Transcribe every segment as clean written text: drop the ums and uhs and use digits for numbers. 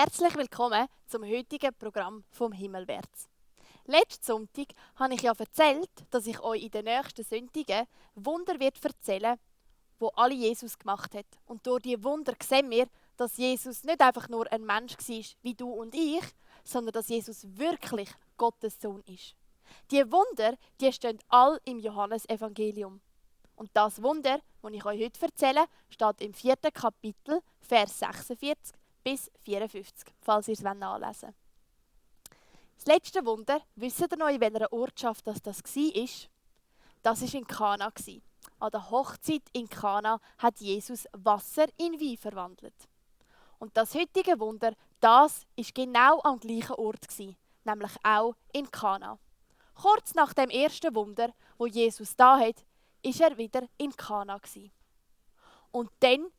Herzlich willkommen zum heutigen Programm vom Himmelwärts. Letzten Sonntag habe ich ja erzählt, dass ich euch in den nächsten Sonntagen Wunder erzählen, wo alle Jesus gemacht hat. Und durch diese Wunder sehen wir, dass Jesus nicht einfach nur ein Mensch war, wie du und ich, sondern dass Jesus wirklich Gottes Sohn ist. Die Wunder, die stehen all im Johannesevangelium. Und das Wunder, das ich euch heute erzähle, steht im 4. Kapitel, Vers 46 bis 54, falls ihr es nachlesen wollt. Das letzte Wunder, wisst ihr noch, in welcher Ortschaft das war? Das war in Kana. An der Hochzeit in Kana hat Jesus Wasser in Wein verwandelt. Und das heutige Wunder, das war genau am gleichen Ort, nämlich auch in Kana. Kurz nach dem ersten Wunder, wo Jesus da hat, ist er wieder in Kana. Und dann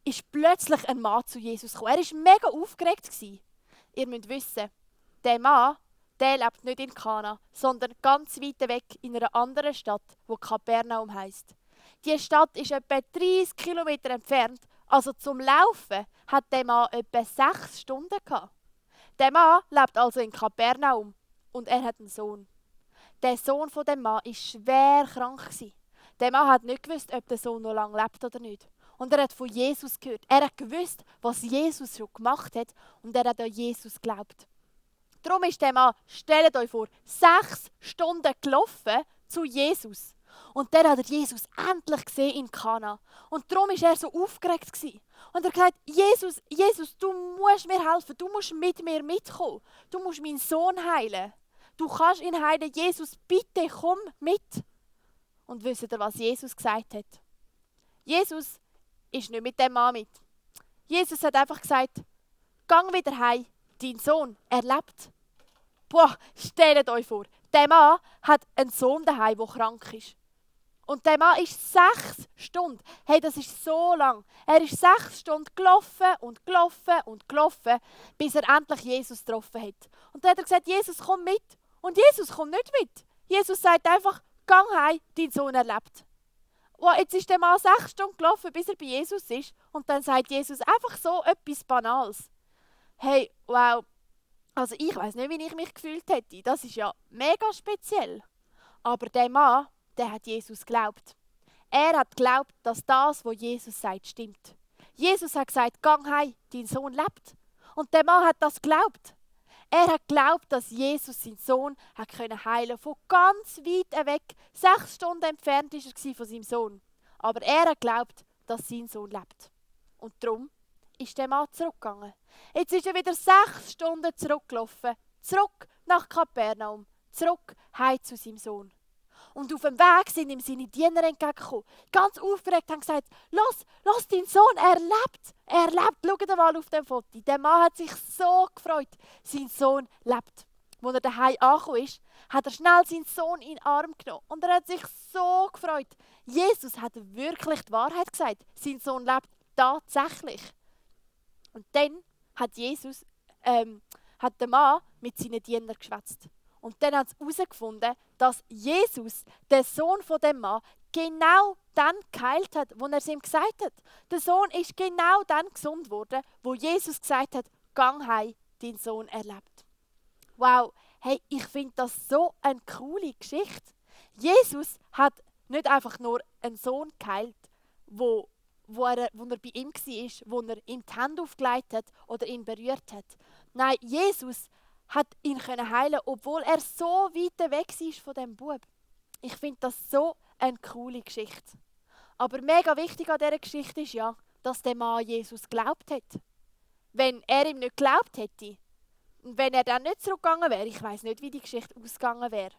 ist plötzlich ein Mann zu Jesus gekommen. Er war mega aufgeregt. Ihr müsst wissen, der Mann, der lebt nicht in Kana, sondern ganz weit weg in einer anderen Stadt, die Kapernaum heisst. Die Stadt ist etwa 30 Kilometer entfernt, also zum Laufen hat der Mann etwa 6 Stunden gehabt. Der Mann lebt also in Kapernaum und er hat einen Sohn. Der Sohn von dem Mann war schwer krank. Der Mann hat nicht gewusst, ob der Sohn noch lange lebt oder nicht. Und er hat von Jesus gehört. Er hat gewusst, was Jesus schon gemacht hat. Und er hat an Jesus geglaubt. Darum ist der Mann, stellt euch vor, 6 Stunden gelaufen zu Jesus. Und dann hat er Jesus endlich gesehen in Kana. Und darum war er so aufgeregt. Und er hat gesagt, Jesus, du musst mir helfen. Du musst mit mir mitkommen. Du musst meinen Sohn heilen. Du kannst ihn heilen. Jesus, bitte komm mit. Und wisst ihr, was Jesus gesagt hat? Jesus ist nicht mit dem Mann mit. Jesus hat einfach gesagt, gang wieder heim, dein Sohn, er lebt. Boah, stellt euch vor, der Mann hat einen Sohn daheim, der krank ist. Und der Mann ist 6 Stunden, hey, das ist so lang. Er ist 6 Stunden gelaufen und gelaufen und gelaufen, bis er endlich Jesus getroffen hat. Und dann hat er gesagt, Jesus, komm mit. Und Jesus kommt nicht mit. Jesus sagt einfach, gang heim, dein Sohn erlebt. Wow, jetzt ist der Mann 6 Stunden gelaufen, bis er bei Jesus ist. Und dann sagt Jesus einfach so etwas Banales. Hey, wow. Also ich weiß nicht, wie ich mich gefühlt hätte. Das ist ja mega speziell. Aber der Mann, der hat Jesus geglaubt. Er hat geglaubt, dass das, was Jesus sagt, stimmt. Jesus hat gesagt, gang heim, dein Sohn lebt. Und der Mann hat das geglaubt. Er hat geglaubt, dass Jesus seinen Sohn hat heilen von ganz weit weg. 6 Stunden entfernt war er von seinem Sohn. Aber er hat geglaubt, dass sein Sohn lebt. Und darum ist der Mann zurückgegangen. Jetzt ist er wieder 6 Stunden zurückgelaufen. Zurück nach Kapernaum. Zurück heim zu seinem Sohn. Und auf dem Weg sind ihm seine Diener entgegengekommen. Ganz aufgeregt haben gesagt, los dein Sohn, er lebt. Er lebt, schaut mal auf dem Foto. Der Mann hat sich so gefreut, sein Sohn lebt. Als er daheim angekommen ist, hat er schnell seinen Sohn in den Arm genommen. Und er hat sich so gefreut. Jesus hat wirklich die Wahrheit gesagt. Sein Sohn lebt tatsächlich. Und dann hat hat der Mann mit seinen Dienern geschwätzt. Und dann hat sie herausgefunden, dass Jesus, der Sohn von dem Mann, genau dann geheilt hat, wo er es ihm gesagt hat. Der Sohn ist genau dann gesund worden, wo Jesus gesagt hat, gang heim, dein Sohn erlebt. Wow, hey, ich finde das so eine coole Geschichte. Jesus hat nicht einfach nur einen Sohn geheilt, wo er bei ihm war, wo er ihm die Hände aufgelegt hat oder ihn berührt hat. Nein, Jesus hat ihn heilen, obwohl er so weit weg war von diesem Bub. Ich finde das so eine coole Geschichte. Aber mega wichtig an dieser Geschichte ist ja, dass der Mann Jesus geglaubt hat. Wenn er ihm nicht geglaubt hätte, und wenn er dann nicht zurückgegangen wäre, ich weiß nicht, wie die Geschichte ausgegangen wäre.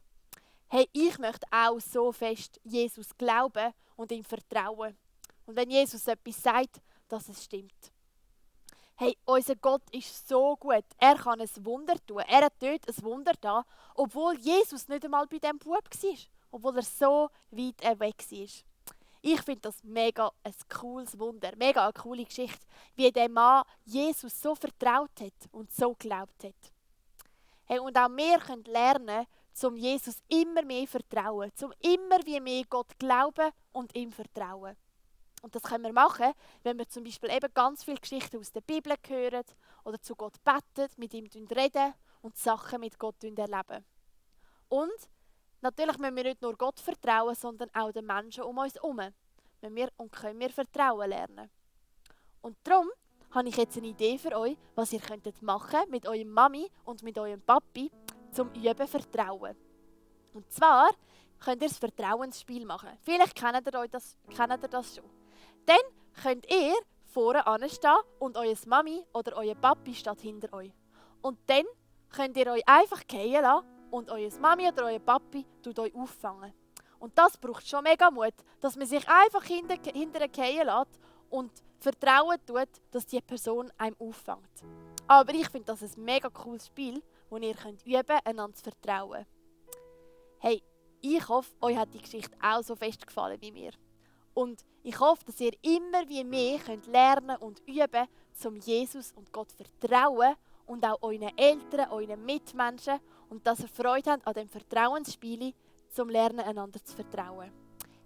Hey, ich möchte auch so fest Jesus glauben und ihm vertrauen. Und wenn Jesus etwas sagt, dass es stimmt. Hey, unser Gott ist so gut. Er kann ein Wunder tun. Er hat dort ein Wunder da, obwohl Jesus nicht einmal bei diesem Bub war. Obwohl er so weit weg war. Ich finde das mega ein cooles Wunder. Mega eine coole Geschichte, wie der Mann Jesus so vertraut hat und so geglaubt hat. Hey, und auch wir können lernen, zum Jesus immer mehr vertrauen. Zum immer wie mehr Gott glauben und ihm vertrauen. Und das können wir machen, wenn wir zum Beispiel eben ganz viele Geschichten aus der Bibel hören oder zu Gott beten, mit ihm reden und Sachen mit Gott erleben. Und natürlich müssen wir nicht nur Gott vertrauen, sondern auch den Menschen um uns herum. Können wir Vertrauen lernen. Und darum habe ich jetzt eine Idee für euch, was ihr machen könnt mit eurem Mami und mit eurem Papi, zum Üben Vertrauen. Und zwar könnt ihr das Vertrauensspiel machen. Vielleicht kennt ihr das schon. Dann könnt ihr vorne anstehen und eure Mami oder euer Papi steht hinter euch. Und dann könnt ihr euch einfach fallen lassen und eure Mami oder euer Papi tut euch auffangen. Und das braucht schon mega Mut, dass man sich einfach hinter fallen lässt und Vertrauen tut, dass die Person einem auffängt. Aber ich finde das ein mega cooles Spiel, wo ihr könnt üben, einander zu vertrauen. Hey, ich hoffe, euch hat die Geschichte auch so fest gefallen wie mir. Und ich hoffe, dass ihr immer wie mehr könnt lernen und üben, zum Jesus und Gott vertrauen und auch euren Eltern, euren Mitmenschen und dass ihr Freude habt an dem Vertrauensspiel, zum Lernen einander zu vertrauen.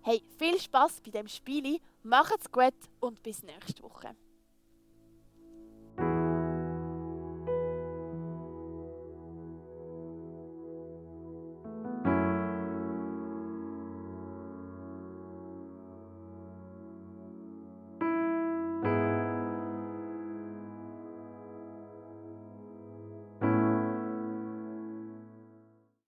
Hey, viel Spass bei dem Spiel, macht's gut und bis nächste Woche.